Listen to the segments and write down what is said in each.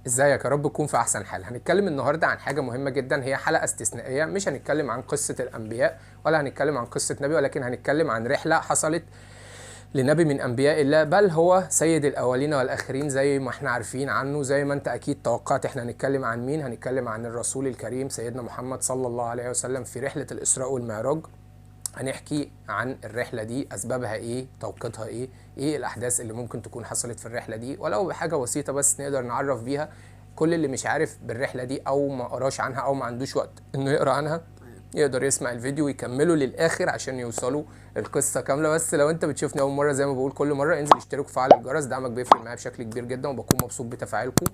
ازيك؟ يا رب تكون في احسن حال. هنتكلم النهارده عن حاجة مهمة جدا، هي حلقة استثنائية. مش هنتكلم عن قصة الانبياء ولا هنتكلم عن قصة نبي، ولكن هنتكلم عن رحله حصلت لنبي من انبياء الله، بل هو سيد الاولين والاخرين زي ما احنا عارفين عنه، زي ما انت اكيد توقعت احنا هنتكلم عن مين. هنتكلم عن الرسول الكريم سيدنا محمد صلى الله عليه وسلم في رحله الاسراء والمعراج. هنحكي عن الرحلة دي، أسبابها إيه، توقيتها إيه، إيه الأحداث اللي ممكن تكون حصلت في الرحلة دي، ولو بحاجة بسيطة بس نقدر نعرف بيها كل اللي مش عارف بالرحلة دي أو ما قراش عنها أو ما عندوش وقت إنه يقرأ عنها، يقدر يسمع الفيديو ويكمله للآخر عشان يوصلوا القصة كاملة. بس لو أنت بتشوفني أول مرة زي ما بقول كل مرة، انزل اشترك وفعل الجرس، دعمك بيفرق معايا بشكل كبير جدا وبكون مبسوط بتفاعلكم.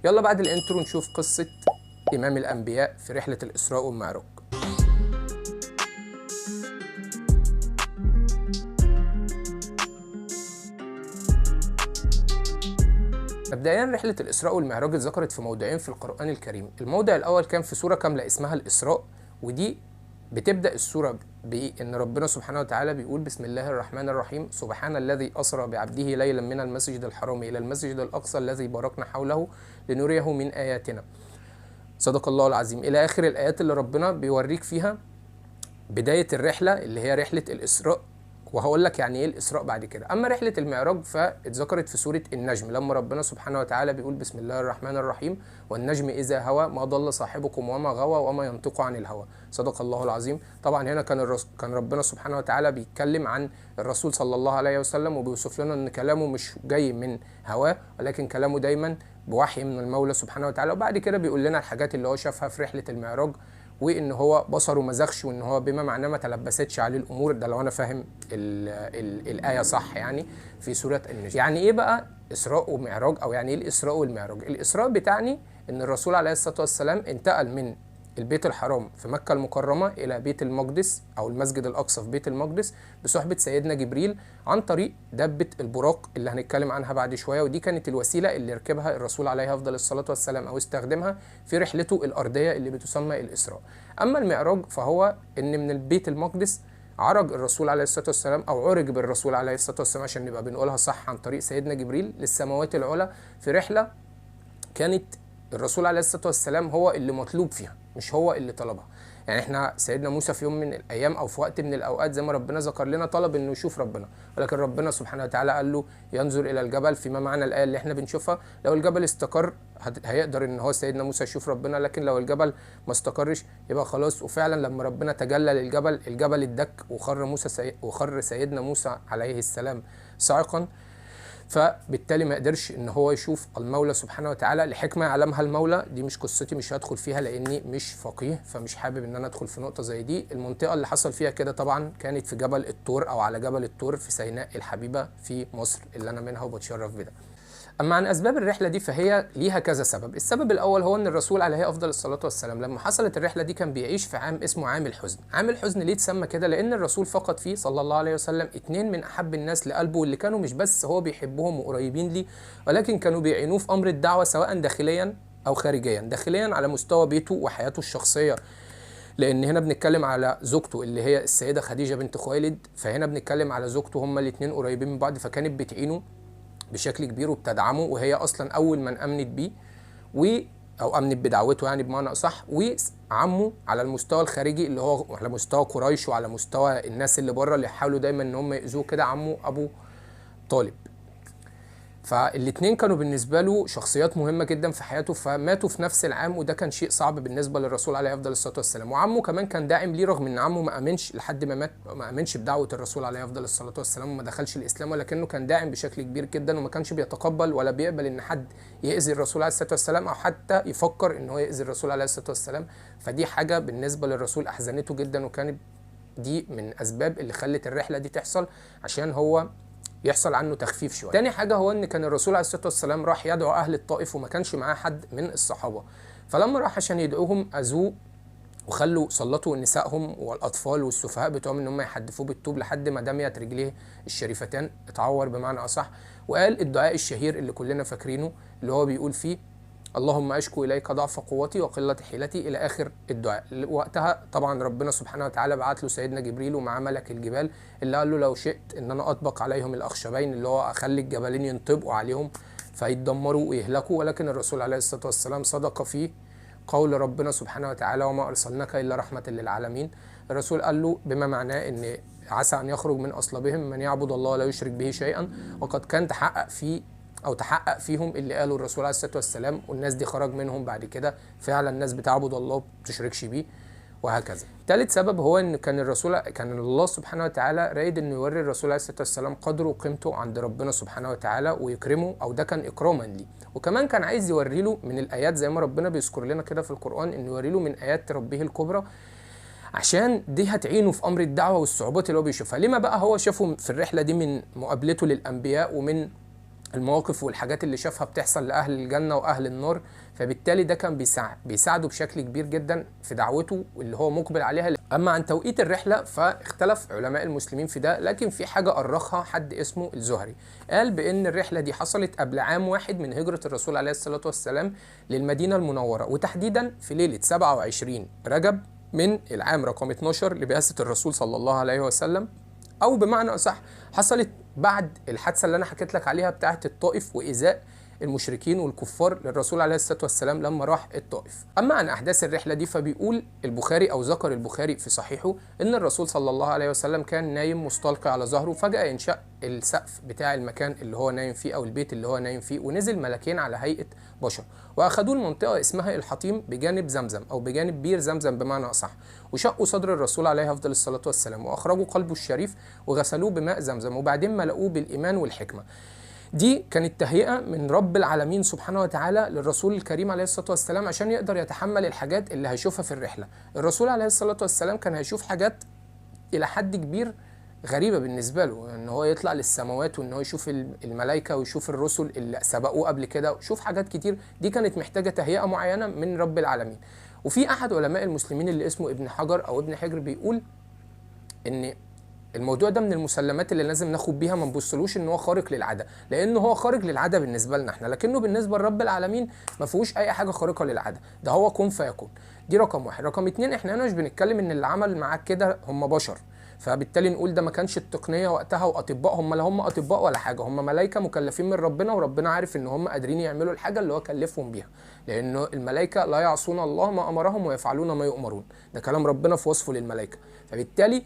يلا بعد ال intro نشوف قصة إمام الأنبياء في رحلة الإسراء والمعراج. مبدئيا رحلة الإسراء والمعراج اتذكرت في موضعين في القرآن الكريم. الموضع الأول كان في سورة كاملة اسمها الإسراء، ودي بتبدأ السورة بأن ربنا سبحانه وتعالى بيقول بسم الله الرحمن الرحيم، سبحان الذي أسرى بعبده ليلا من المسجد الحرام إلى المسجد الأقصى الذي باركنا حوله لنريه من آياتنا، صدق الله العظيم، إلى آخر الآيات اللي ربنا بيوريك فيها بداية الرحلة اللي هي رحلة الإسراء، وهقول لك يعني ايه الإسراء بعد كده. أما رحلة المعراج فاتذكرت في سورة النجم، لما ربنا سبحانه وتعالى بيقول بسم الله الرحمن الرحيم، والنجم إذا هوى ما ضل صاحبكم وما غوى وما ينطق عن الهوى، صدق الله العظيم. طبعا هنا كان ربنا سبحانه وتعالى بيتكلم عن الرسول صلى الله عليه وسلم، وبيوصف لنا ان كلامه مش جاي من هواه، ولكن كلامه دايما بوحي من المولى سبحانه وتعالى. وبعد كده بيقول لنا الحاجات اللي هو شافها في رحلة المعراج، وان هو بصره ما زغش، وان هو بما معناه ما تلبستش عليه الامور. ده لو انا فاهم ال ال الايه صح يعني في سورة النجم. يعني ايه بقى اسراء ومعراج، او يعني ايه الاسراء والمعراج؟ الاسراء بتعني ان الرسول عليه الصلاة والسلام انتقل من البيت الحرام في مكة المكرمة الى بيت المقدس او المسجد الاقصى في بيت المقدس بصحبه سيدنا جبريل عن طريق دبه البراق اللي هنتكلم عنها بعد شوية، ودي كانت الوسيلة اللي ركبها الرسول عليه افضل الصلاة والسلام او استخدمها في رحلته الارضية اللي بتسمى الاسراء. اما المعراج فهو ان من البيت المقدس عرج الرسول عليه الصلاة والسلام، او عرج بالرسول عليه الصلاة والسلام عشان نبقى بنقولها صح، عن طريق سيدنا جبريل للسماوات العلى في رحله كانت الرسول عليه الصلاة والسلام هو اللي مطلوب فيها مش هو اللي طلبها. يعني احنا سيدنا موسى في يوم من الايام او في وقت من الاوقات زي ما ربنا ذكر لنا طلب انه يشوف ربنا، ولكن ربنا سبحانه وتعالى قال له ينظر الى الجبل، فيما معنى الايه اللي احنا بنشوفها لو الجبل استقر هيقدر ان هو سيدنا موسى يشوف ربنا، لكن لو الجبل ما استقرش يبقى خلاص. وفعلا لما ربنا تجلى للجبل، الجبل اتدك وخر وخر سيدنا موسى عليه السلام صاعقا، فبالتالي ما قدرش ان هو يشوف المولى سبحانه وتعالى لحكمه يعلمها المولى. دي مش قصتي، مش هدخل فيها لاني مش فقيه، فمش حابب ان انا ادخل في نقطة زي دي. المنطقة اللي حصل فيها كده طبعا كانت في جبل الطور او على جبل الطور في سيناء الحبيبة في مصر اللي انا منها وبتشرف بده. اما عن اسباب الرحلة دي فهي ليها كذا سبب. السبب الاول هو ان الرسول عليه افضل الصلاة والسلام لما حصلت الرحلة دي كان بيعيش في عام اسمه عام الحزن. عام الحزن ليه اتسمى كده؟ لان الرسول فقد فيه صلى الله عليه وسلم اتنين من احب الناس لقلبه، واللي كانوا مش بس هو بيحبهم وقريبين ليه، ولكن كانوا بيعينوه في امر الدعوة سواء داخليا او خارجيا. داخليا على مستوى بيته وحياته الشخصية، لان هنا بنتكلم على زوجته اللي هي السيدة خديجة بنت خويلد، فهنا بنتكلم على زوجته، هما الاتنين قريبين من بعض، فكانت بتعينه بشكل كبير وبتدعمه، وهي اصلا اول من امنت بيه او امنت بدعوته يعني بمعنى اصح. وعمه على المستوى الخارجي اللي هو على مستوى قريش وعلى مستوى الناس اللي بره اللي حاولوا دايما ان هم يأذوه كده، عمه ابو طالب. فالاتنين كانوا بالنسبة له شخصيات مهمة جدا في حياته، فماتوا في نفس العام، وده كان شيء صعب بالنسبة للرسول عليه افضل الصلاة والسلام. وعمه كمان كان داعم ليه، رغم ان عمه ما امنش لحد ما مات، ما امنش بدعوة الرسول عليه افضل الصلاة والسلام وما دخلش الاسلام، ولكنه كان داعم بشكل كبير جدا، وما كانش بيتقبل ولا بيقبل ان حد يأذي الرسول عليه الصلاة والسلام او حتى يفكر ان هو يأذي الرسول عليه الصلاة والسلام. فدي حاجة بالنسبة للرسول احزنته جدا، وكانت دي من اسباب اللي خلت الرحلة دي تحصل عشان هو يحصل عنه تخفيف شوية. تاني حاجة هو ان كان الرسول عليه الصلاة والسلام راح يدعو اهل الطائف وما كانش معاه حد من الصحابة، فلما راح عشان يدعوهم اذوه وخلوا سلطوا نسائهم والاطفال والسفهاء بتوعهم ان هم يحدفوه بالطوب لحد ما دميت رجليه الشريفتان، اتعور بمعنى اصح. وقال الدعاء الشهير اللي كلنا فاكرينه اللي هو بيقول فيه اللهم أشكو إليك ضعف قوتي وقلة حيلتي إلى آخر الدعاء. وقتها طبعا ربنا سبحانه وتعالى بعت له سيدنا جبريل ومعاه ملك الجبال اللي قال له لو شئت إن أنا أطبق عليهم الأخشبين، اللي هو أخلي الجبلين ينطبقوا عليهم. فيتدمروا ويهلكوا، ولكن الرسول عليه الصلاة والسلام صدق في قول ربنا سبحانه وتعالى وما أرسلناك إلا رحمة للعالمين. الرسول قال له بما معناه إن عسى أن يخرج من أصلابهم من يعبد الله لا يشرك به شيئا، وقد كان تحقق فيه أو تحقق فيهم اللي قاله الرسول عليه الصلاة والسلام، والناس دي خرج منهم بعد كده فعلا الناس بتعبد الله ما بتشركش بيه وهكذا. ثالث سبب هو ان كان الله سبحانه وتعالى رايد انه يوري الرسول عليه الصلاة والسلام قدره وقيمته عند ربنا سبحانه وتعالى ويكرمه، او ده كان اكراما ليه. وكمان كان عايز يوري له من الايات زي ما ربنا بيذكر لنا كده في القران، انه يوري له من ايات ربه الكبرى، عشان دي هتعينه في امر الدعوة والصعوبات اللي هو بيشوفها. لما بقى هو شافه في الرحلة دي من مقابلته للانبياء ومن المواقف والحاجات اللي شافها بتحصل لأهل الجنة وأهل النار، فبالتالي ده كان بيساعده بشكل كبير جدا في دعوته واللي هو مقبل عليها. أما عن توقيت الرحلة فاختلف علماء المسلمين في ده، لكن في حاجة أرخها حد اسمه الزهري، قال بأن الرحلة دي حصلت قبل عام واحد من هجرة الرسول عليه الصلاة والسلام للمدينة المنورة، وتحديدا في ليلة 27 رجب من العام رقم 12 لبعثة الرسول صلى الله عليه وسلم، أو بمعنى أصح حصلت بعد الحادثة اللي أنا حكيت لك عليها بتاعة الطائف وإيذاء المشركين والكفار للرسول عليه الصلاة والسلام لما راح الطائف. أما عن أحداث الرحلة دي فبيقول البخاري أو ذكر البخاري في صحيحه إن الرسول صلى الله عليه وسلم كان نايم مستلقي على ظهره، فجأة انشق السقف بتاع المكان اللي هو نايم فيه أو البيت اللي هو نايم فيه، ونزل ملكين على هيئة بشر وأخدوه لمنطقة اسمها الحطيم بجانب زمزم أو بجانب بير زمزم بمعنى أصح، وشقوا صدر الرسول عليه أفضل الصلاة والسلام وأخرجوا قلبه الشريف وغسلوه بماء زمزم، وبعدين ملؤوه بالإيمان والحكمة. دي كانت تهيئة من رب العالمين سبحانه وتعالى للرسول الكريم عليه الصلاة والسلام عشان يقدر يتحمل الحاجات اللي هيشوفها في الرحلة. الرسول عليه الصلاة والسلام كان هيشوف حاجات إلى حد كبير غريبة بالنسبة له، إن هو يطلع للسماوات وإن هو يشوف الملائكة ويشوف الرسل اللي سبقوه قبل كده ويشوف حاجات كتير، دي كانت محتاجة تهيئة معينة من رب العالمين. وفي أحد علماء المسلمين اللي اسمه ابن حجر أو ابن حجر بيقول إن الموضوع ده من المسلمات اللي لازم ناخد بيها، ما نبصلوش ان هو خارق للعادة، لانه هو خارق للعادة بالنسبة لنا احنا، لكنه بالنسبة لرب العالمين ما فيهوش اي حاجة خارقة للعادة، ده هو كن فيكون. دي رقم واحد. رقم اتنين، احنا هنا مش بنتكلم ان اللي عمل معاك كده هم بشر، فبالتالي نقول ده ما كانش التقنية وقتها واطباء، هم لا هم اطباء ولا حاجة، هم ملائكة مكلفين من ربنا، وربنا عارف ان هم قادرين يعملوا الحاجة اللي هو كلفهم بيها، لانه الملائكة لا يعصون الله ما امرهم ويفعلون ما يؤمرون، ده كلام ربنا في وصفه للملائكة. فبالتالي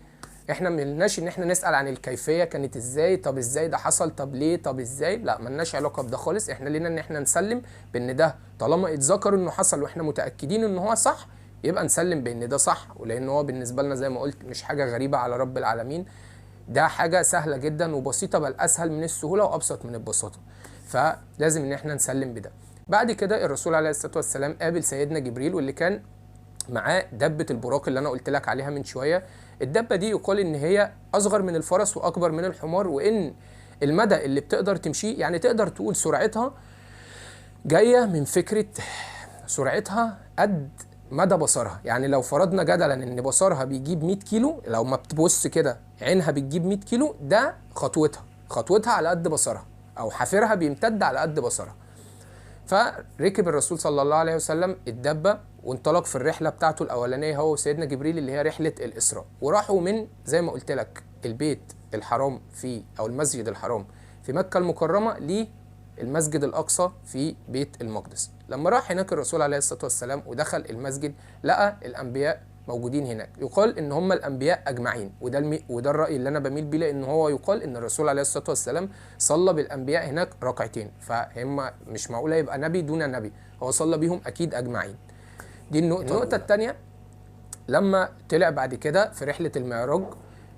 احنا ملناش ان احنا نسال عن الكيفية كانت ازاي، طب ازاي ده حصل، طب ليه، طب ازاي، لا ملناش علاقة بده خالص. احنا لينا ان احنا نسلم بان ده طالما اتذكر انه حصل واحنا متاكدين ان هو صح، يبقى نسلم بان ده صح، ولان هو بالنسبة لنا زي ما قلت مش حاجة غريبة على رب العالمين، ده حاجة سهلة جدا وبسيطة، بل اسهل من السهولة وابسط من البساطة، فلازم ان احنا نسلم بده. بعد كده الرسول عليه الصلاة والسلام قابل سيدنا جبريل واللي كان معاه دبة البراق اللي انا قلت لك عليها من شوية. الدبة دي يقال ان هي اصغر من الفرس واكبر من الحمار، وان المدى اللي بتقدر تمشيه، يعني تقدر تقول سرعتها جاية من فكرة سرعتها قد مدى بصرها، يعني لو فرضنا جدلا ان بصرها بيجيب 100 كيلو، لو ما بتبص كده عينها بتجيب 100 كيلو، ده خطوتها على قد بصرها، او حافرها بيمتد على قد بصرها. فركب الرسول صلى الله عليه وسلم الدبة وانطلق في الرحلة بتاعته الأولانية هو وسيدنا جبريل اللي هي رحلة الإسراء، وراحوا من زي ما قلت لك البيت الحرام في أو المسجد الحرام في مكة المكرمة للمسجد الأقصى في بيت المقدس. لما راح هناك الرسول عليه الصلاة والسلام ودخل المسجد لقى الأنبياء موجودين هناك، يقال إن هم الأنبياء أجمعين، وده الرأي اللي أنا بميل بيه، لأن هو يقال إن الرسول عليه الصلاة والسلام صلى بالأنبياء هناك ركعتين، فهم مش معقولة يبقى نبي دون نبي، هو صلى بيهم أكيد أجمعين. دي النقطة الثانية. لما طلع بعد كده في رحلة المعراج،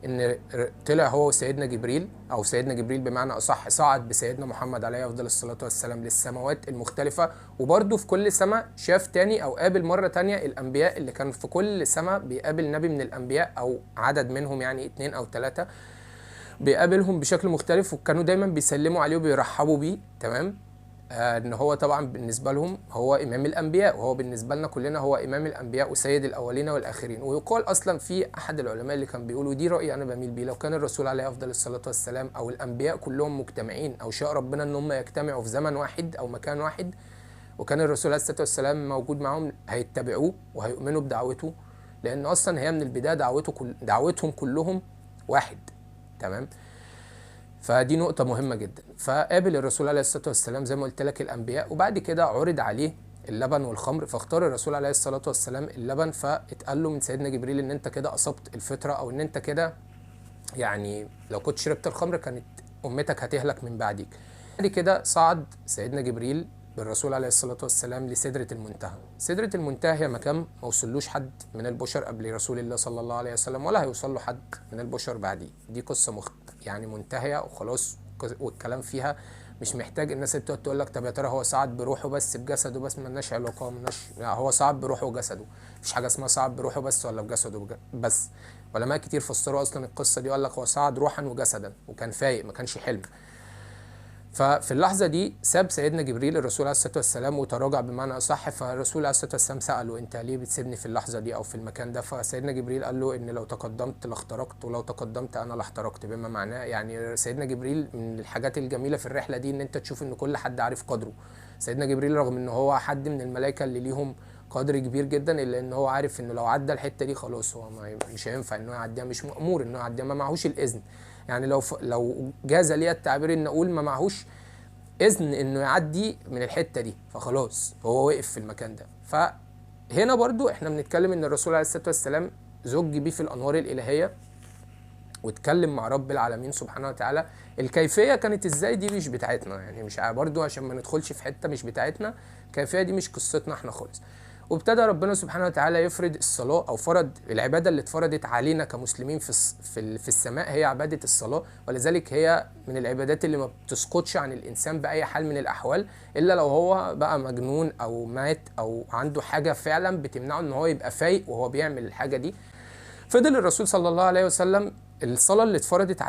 إن طلع هو وسيدنا جبريل، أو سيدنا جبريل بمعنى أصح صعد بسيدنا محمد عليه أفضل الصلاة والسلام للسماوات المختلفة، وبرده في كل سماء شاف تاني أو قابل مرة تانية الأنبياء اللي كان في كل سماء بيقابل نبي من الأنبياء أو عدد منهم، يعني 2 أو 3 بيقابلهم بشكل مختلف، وكانوا دايما بيسلموا عليه وبيرحبوا بيه. تمام، ان هو طبعا بالنسبة لهم هو امام الانبياء، وهو بالنسبة لنا كلنا هو امام الانبياء وسيد الاولين والاخرين. ويقال اصلا في احد العلماء اللي كان بيقولوا، دي رايي انا بميل بيه، لو كان الرسول عليه افضل الصلاة والسلام او الانبياء كلهم مجتمعين، او شاء ربنا ان هم يجتمعوا في زمن واحد او مكان واحد، وكان الرسول عليه الصلاة والسلام موجود معاهم، هيتبعوه وهيؤمنوا بدعوته، لان اصلا هي من البداية دعوتهم كلهم واحد. تمام. فدي نقطة مهمة جدا. فقابل الرسول عليه الصلاة والسلام زي ما قلت لك الأنبياء، وبعد كده عرض عليه اللبن والخمر، فاختار الرسول عليه الصلاة والسلام اللبن. فاتقال له من سيدنا جبريل ان انت كده أصبت الفطرة، او ان انت كده يعني لو كنت شربت الخمر كانت أمتك هتهلك من بعديك. بعد كده صعد سيدنا جبريل بالرسول عليه الصلاة والسلام لسدرة المنتهى. سدرة المنتهى هي مكان ما وصلوش حد من البشر قبل رسول الله صلى الله عليه وسلم، ولا هيوصل له حد من البشر بعديه. دي قصة يعني منتهية وخلاص، والكلام فيها مش محتاج الناس اللي بتقعد تقول لك طب يا ترى هو صعد بروحه بس بجسده بس، مالناش علاقة، مالناش، لا هو صعد بروحه وجسده، مفيش حاجة اسمها صعد بروحه بس ولا بجسده بس. علماء كتير فسروا أصلا القصة دي وقال لك هو صعد روحا وجسدا وكان فايق ما كانش حلم. ففي اللحظة دي ساب سيدنا جبريل الرسول عليه الصلاة والسلام وتراجع بمعنى أصح. فالرسول عليه الصلاة والسلام سأله أنت ليه بتسيبني في اللحظة دي أو في المكان ده؟ فسيدنا جبريل قال له إن لو تقدمت لاخترقت، ولو تقدمت أنا لاحترقت. بما معناه يعني سيدنا جبريل من الحاجات الجميلة في الرحلة دي إن أنت تشوف إن كل حد عارف قدره. سيدنا جبريل رغم إن هو حد من الملائكة اللي ليهم قدر كبير جدا، إلا إن هو عارف إنه لو عدى الحتة دي خلاص هو مش هينفع إنه يعديها، مش مأمور إنه يعديها، ما معهوش الإذن. يعني لو جاز لي التعبير إن أقول ما معهوش إذن إنه يعدي من الحتة دي، فخلاص هو وقف في المكان ده. فهنا برضو إحنا بنتكلم إن الرسول عليه الصلاة والسلام زج بيه في الأنوار الإلهية واتكلم مع رب العالمين سبحانه وتعالى. الكيفية كانت إزاي دي مش بتاعتنا، يعني مش برضو عشان ما ندخلش في حتة مش بتاعتنا، الكيفية دي مش قصتنا إحنا خالص. وابتدى ربنا سبحانه وتعالى يفرض الصلاة، أو فرض العبادة اللي اتفرضت علينا كمسلمين في السماء هي عبادة الصلاة، ولذلك هي من العبادات اللي ما بتسقطش عن الإنسان بأي حال من الأحوال، إلا لو هو بقى مجنون أو مات أو عنده حاجة فعلا بتمنعه إن هو يبقى فايق وهو بيعمل الحاجة دي. فضل الرسول صلى الله عليه وسلم الصلاة اللي اتفرضت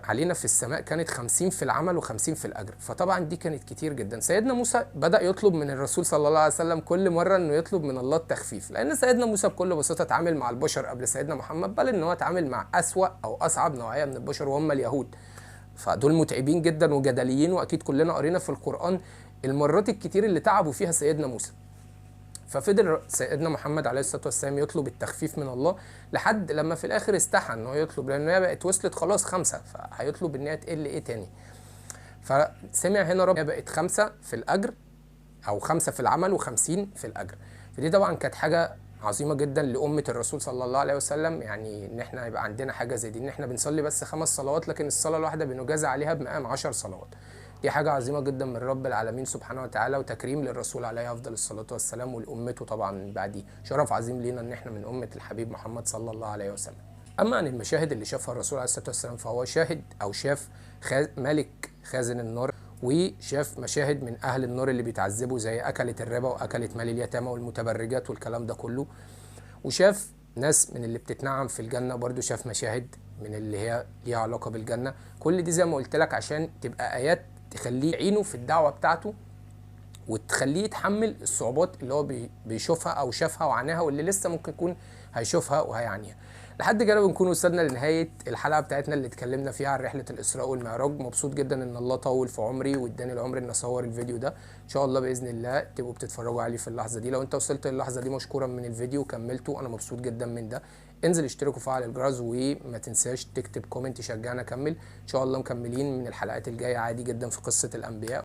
علينا في السماء كانت 50 في العمل و50 في الأجر، فطبعا دي كانت كتير جدا. سيدنا موسى بدأ يطلب من الرسول صلى الله عليه وسلم كل مرة انه يطلب من الله التخفيف، لأن سيدنا موسى بكل بساطة اتعامل مع البشر قبل سيدنا محمد، بل ان هو اتعامل مع أسوأ أو أصعب نوعية من البشر وهم اليهود، فدول متعبين جدا وجدليين، وأكيد كلنا قرينا في القرآن المرات الكتير اللي تعبوا فيها سيدنا موسى. ففضل سيدنا محمد عليه الصلاة والسلام يطلب التخفيف من الله لحد لما في الآخر استحى إن هو يطلب، لأن هي بقت وصلت خلاص 5، فهيطلب إن هي تقل إيه تاني. فسمع هنا رب بقت 5 في الأجر، أو 5 في العمل و50 في الأجر. فدي طبعا كانت حاجة عظيمة جدا لأمة الرسول صلى الله عليه وسلم، يعني إن إحنا يبقى عندنا حاجة زي دي، إن إحنا بنصلي بس 5 صلوات، لكن الصلاة الواحدة بنجازى عليها بمقام 10 صلوات. دي حاجة عظيمة جدا من رب العالمين سبحانه وتعالى، وتكريم للرسول عليه أفضل الصلاة والسلام ولأمته طبعا بعديه. شرف عظيم لينا إن إحنا من أمة الحبيب محمد صلى الله عليه وسلم. أما عن المشاهد اللي شافها الرسول عليه الصلاة والسلام، فهو شاهد أو شاف ملك خازن النار، وشاف مشاهد من أهل النار اللي بيتعذبوا زي أكلة الربا وأكلة مال اليتامى والمتبرجات والكلام ده كله، وشاف ناس من اللي بتتنعم في الجنة، برضو شاف مشاهد من اللي هي ليها علاقة بالجنة. كل دي زي ما قلت لك عشان تبقى آيات تخليه عينه في الدعوة بتاعته، وتخليه يتحمل الصعوبات اللي هو بيشوفها أو شافها وعناها، واللي لسه ممكن يكون هيشوفها وهيعانيها. لحد كده بنكون وصلنا لنهاية الحلقة بتاعتنا اللي اتكلمنا فيها عن رحلة الإسراء والمعراج. مبسوط جدا إن الله طول في عمري واداني العمر إن أصور الفيديو ده. إن شاء الله بإذن الله تبقوا بتتفرجوا عليه في اللحظة دي. لو أنت وصلت للحظة دي مشكورا من الفيديو وكملته، أنا مبسوط جدا من ده. انزل اشترك وفعل الجرس، وما تنساش تكتب comment تشجعنا اكمل. ان شاء الله مكملين من الحلقات الجاية عادي جدا في قصة الانبياء.